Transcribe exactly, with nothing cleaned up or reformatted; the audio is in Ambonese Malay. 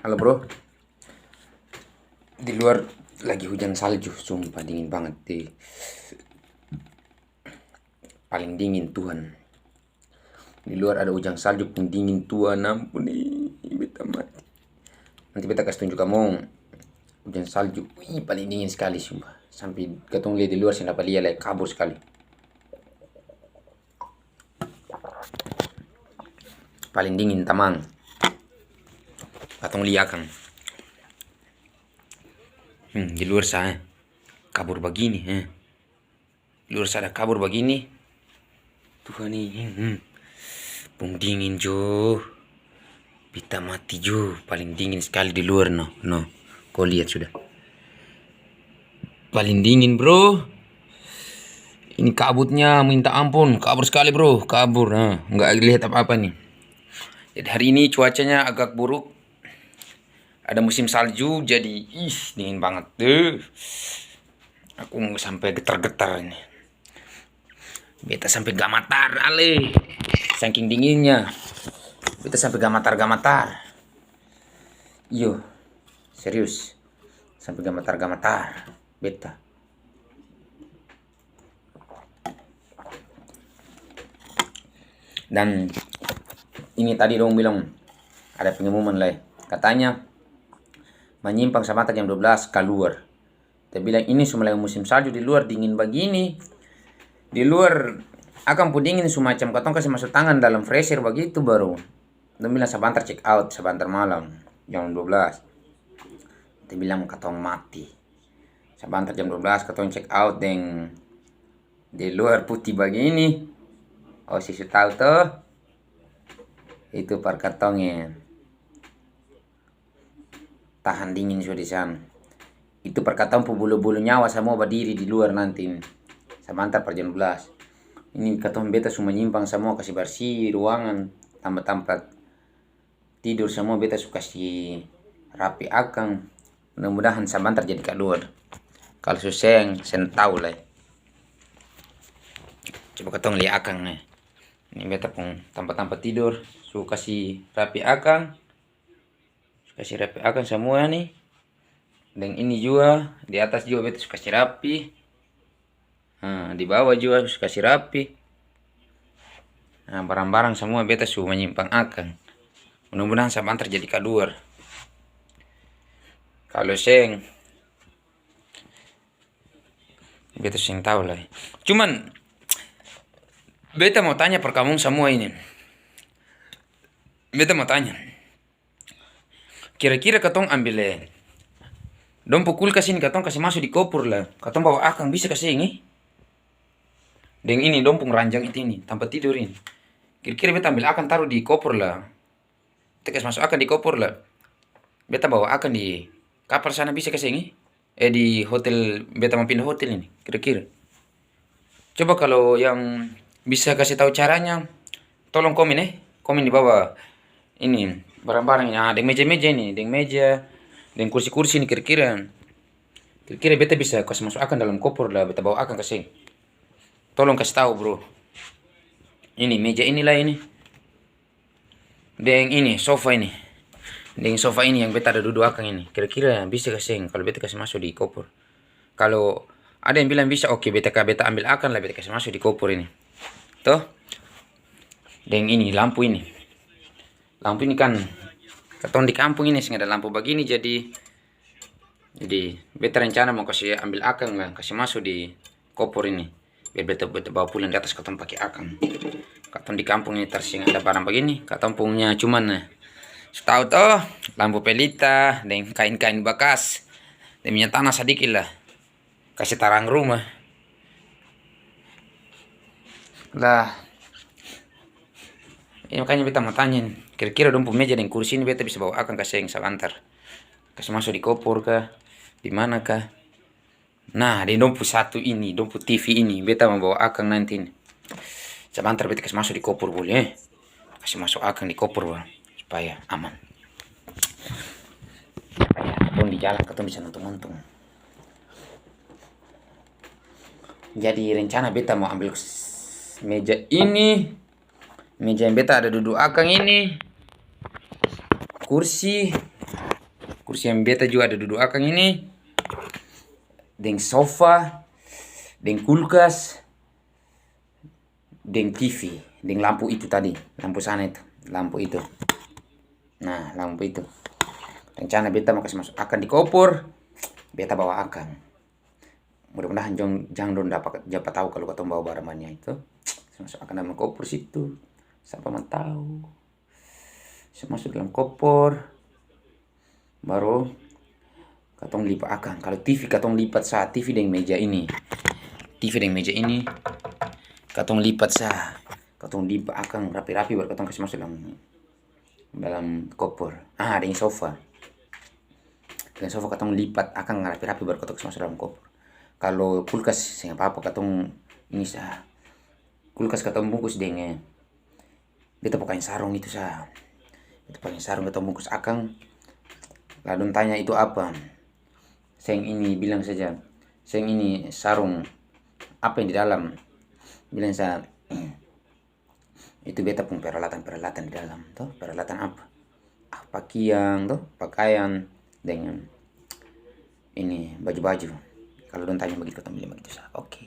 Halo, bro. Di luar lagi hujan salju, sumpah dingin banget, di paling dingin, Tuhan. Di luar ada hujan salju pung dingin, Tuhan, ampun, ih, beta mati. Nanti beta kas tunju kamong hujan salju, ih, paling dingin skali, sumpah. Sampe katong lia di luar seng dapa lia lai, kabur skali. Paling dingin, tamang. Katong lia akang. Hmm, di luar sa, eh, kabur bagini, eh. Di luar sa ada kabur bagini. Tuhan, ini, hmm, hmm. Pung dingin jo. Beta mati jo, paling dingin skali di luar, no, no. Ko liat sudah. Paling dingin, bro. Ini kabutnya minta ampun, kabur skali, bro, kabur. Nah, nggak lihat apa-apa nih. Jadi hari ini cuacanya agak buruk. Ada musim salju, jadi, ih, dingin banget. Eh. Aku sampai getar-getar ini. Beta sampe gamatar, ale. Saking dinginnya. Beta sampe gamatar-gamatar. Iyo, serius. Sampe gamatar-gamatar. Beta. Dan ini tadi dong bilang ada pengumuman lai. Katanya, manyimpang sabanta jam dua belas kaluar. Dia bilang, "Ini su mulai musim salju di luar, dingin bagini. Di luar akang pung dingin su macam katong kasi maso tangan dalam frezer bagitu baru." Dong bilang, "Sabantar check out, sabantar malam, jam dua belas." Dia bilang, "Katong mati. Sabantar jam dua belas katong check out deng di luar putih bagini." Oh, si su tau to? Itu par katong e. Tahan dingin jua di sana. Itu par katong pung bulu-bulu nyawa samua badiri di luar nanti ini. Sabantar par jam dua belas. Ini katong beta su manyimpang samua, kasi barsih ruangan, tampa-tampa tidur samua beta su kasi rapi akang. Mudah-mudahan sabantar jadi kaluar. Kalo su seng, seng tau lai. Coba katong lia akang ni. Ini beta pung tampa-tampa tidur su kasi rapi akang. Su kasi rapi akang samua ni. Deng ini jua, di atas jua beta su kasi rapi. Ha, di bawa jua su kasi rapi. Ha, barang-barang samua beta su manyimpang akang. Mudah-mudahan sabantar jadi kaluar. Kalo seng, beta seng tau lai. Cuman, beta mo tanya par kamong samua ini. Beta mo tanya. Kira-kira katong ambel, eh, dong pung kulkas ini, katong kasi maso di kopor la, katong bawa akang bisa ka seng, eh? Deng ini, dong pung ranjang itu ini, tampa tidur ini. Kira-kira beta ambel akang taru di kopor la, beta kas maso akang di kopor la, beta bawa akang di kapal sana bisa ka seng, eh? Eh, di hotel, beta mo pinda hotel ini, kira-kira. Coba kalo yang bisa kasi tau caranya, tolong komen, eh. Komen di bawah ini, barang-barang ini, ah, deng meja-meja ini, deng meja, deng kursi-kursi ini, kira-kira, kira-kira beta bisa kas maso akang dalam kopor la beta bawa akang ka seng? Tolong kas tau, bro. Ini meja ini lai ini. Deng ini, sofa ini. Deng sofa ini yang beta ada dudu akang ini. Kira-kira bisa ka seng kalo beta kasi maso di kopor? Kalo ada yang bilang bisa, oke, beta ka, beta ambel akang la beta kasi maso di kopor ini. To? Deng ini, lampu ini. Lampu ini kan, katong di kampung ini seng ada lampu bagini, jadi Jadi, beta rencana mo kasi ambel akang la, kasi maso di kopor ini. Biar beta, beta bawa pulang di atas, katong pake akang. Katong di kampung ini tar seng ada barang bagini, katong punya cuman, eh, su tau to, lampu pelita, deng kain-kain bakas, deng minya tanah sadiki la. Kasi tarang rumah. Lah, ini makanya beta mo tanya ni, kira-kira dong pung meja deng kursi ini beta bisa bawa akang ka seng sabantar? Kasi maso di kopor ka, di mana ka? Nah, deng dong pung satu ini, dong pung T V ini, beta mo bawa akang nanti ni. Sabantar beta kasi maso di kopor boleh, eh? Kasi maso akang di kopor, bang, supaya aman. Supaya katong di jalan, katong bisa nonton-nonton. Jadi, rencana beta mo ambel s-, meja ini, meja yang beta ada dudu akang ini, kursi, Siang beta jua ada dudu akang ini, deng sofa, deng kulkas, deng T V, deng lampu itu tadi, lampu sana itu, lampu itu. Nah, lampu itu. Rencana beta mo kas maso akang di kopor, beta bawa akang. Mudah-mudahan jong, jang dong dapa, dapa tau kalu katong bawa barang banya itu. Kas maso akang dalam kopor situ, sapa mo tau. Kas maso dalam kopor, baru katong lipat akang. Kalu T V katong lipat sa, T V deng meja ini. T V deng meja ini, katong lipat sa. Katong lipat akang rapi-rapi, baru katong kas maso dalam, dalam kopor. Ah, deng sofa. Deng sofa katong lipat akang rapi-rapi, baru katong kas maso dalam kopor. Kalu kulkas, seng apa-apa, katong ini sa. Kulkas katong bungkus deng, eh, beta pung kaeng sarung itu sa. Beta pung kaeng sarung katong bungkus akang. Lalu dong tanya, "Itu apa?" Seng ini, bilang saja, "Seng ini sarung, apa yang di dalam?" Bilang sa, "Itu beta pung peralatan-peralatan di dalam." To, peralatan apa? Ah, pakiang to, pakaian, deng ini, baju-baju. Kalu dong tanya bagitu, katong bilang bagitu sa. Oke,